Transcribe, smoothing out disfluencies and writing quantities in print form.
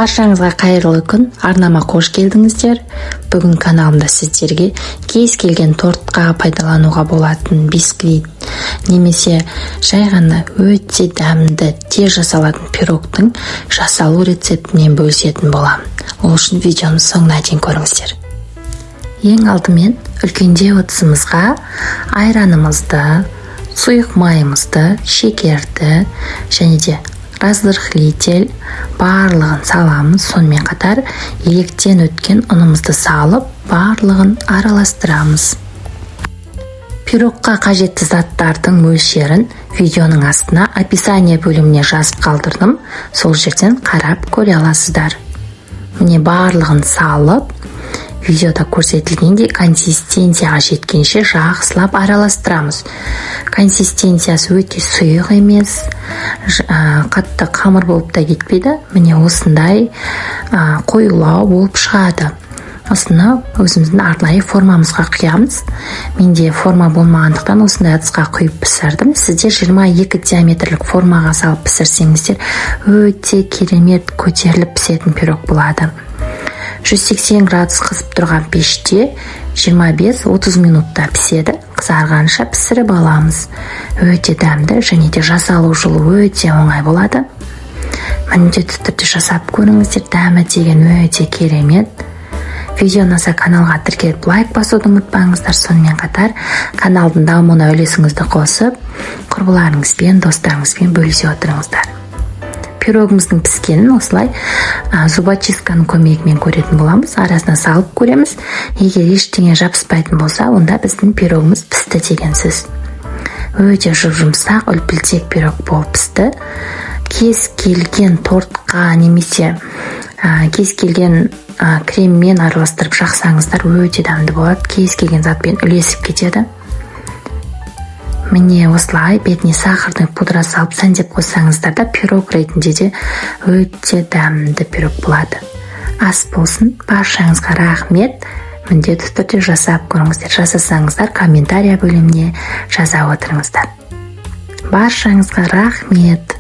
Баршаңызға қайырлы күн! Арнама қош келдіңіздер! Бүгін каналымда сіздерге кез келген тортқа пайдалануға болатын бисквит немесе жай ғана өте дәмді, тез жасалатын пирогтың жасалу рецептімен бөлісетін боламын. Ол үшін видеоны соңына дейін көріңіздер. Ең алдымен үлкендеу ыдысымызға айранымызды, сұйық майымызды, шекерді және де разрыхлитель, барлығын саламыз. Сонымен қатар електен өткен ұнымызды салып, барлығын араластырамыз. Пирогқа қажетті заттардың мөлшерін видеоның астына, описание бөліміне жазып қалдырдым, сол жерден қарап көре аласыздар. Міне, барлығын салып, видеода көрсетілгендей консистенцияға жеткенше жақсылап араластырамыз. Консистенциясы өте сұйық емес, қатты қамыр болып та кетпейді. Міне, осындай қоюлау болып шығады. Осыны өзіміздің арнайы формамызға құямыз. Менде форма болмағандықтан, осындай ыдысқа құйып пісірдім. Сіздер 22 диаметрлік формаға салып пісірсеңіздер, өте керемет көтеріліп пісетін пирог болады. 180 градус қызып тұрған пеште 25-30 минутта піседі. Қызарғанша пісіріп аламыз. Өте дәмді және де жасалу жолы өте оңай болады. Міндетті түрде жасап көріңіздер, дәмі деген өте керемет. Видео ұнаса, каналға тіркеліп, лайк басуды ұмытпаңыздар. Сонымен қатар каналдың дамуына үлесіңізді қосып, құрбыларыңызбен, достарыңызбен бөлісе отырыңыздар. Пирогымыздың піскенін осылай зубочистканың көмегімен көретін боламыз. Арасына салып көреміз. Егер ештеңе жабыспайтын болса, онда біздің пирогымыз пісті деген сөз. Өте жұп жұмсақ, үлпілдек пирог болып пісті. Кез келген тортқа немесе кез келген креммен араластырып жақсаңыздар, өте дәмді болады, кез келген затпен үйлесіп кетеді. Міне, осылай бетіне сахарный пудра салып, сәндеп қойсаңыздар да, пирог ретінде де өте дәмді пирог болады. Ас болсын! Баршаңызға рахмет! Міндетті түрде жасап көріңіздер. Жасасаңыздар, комментария бөліміне жаза отырыңыздар. Баршаңызға рахмет!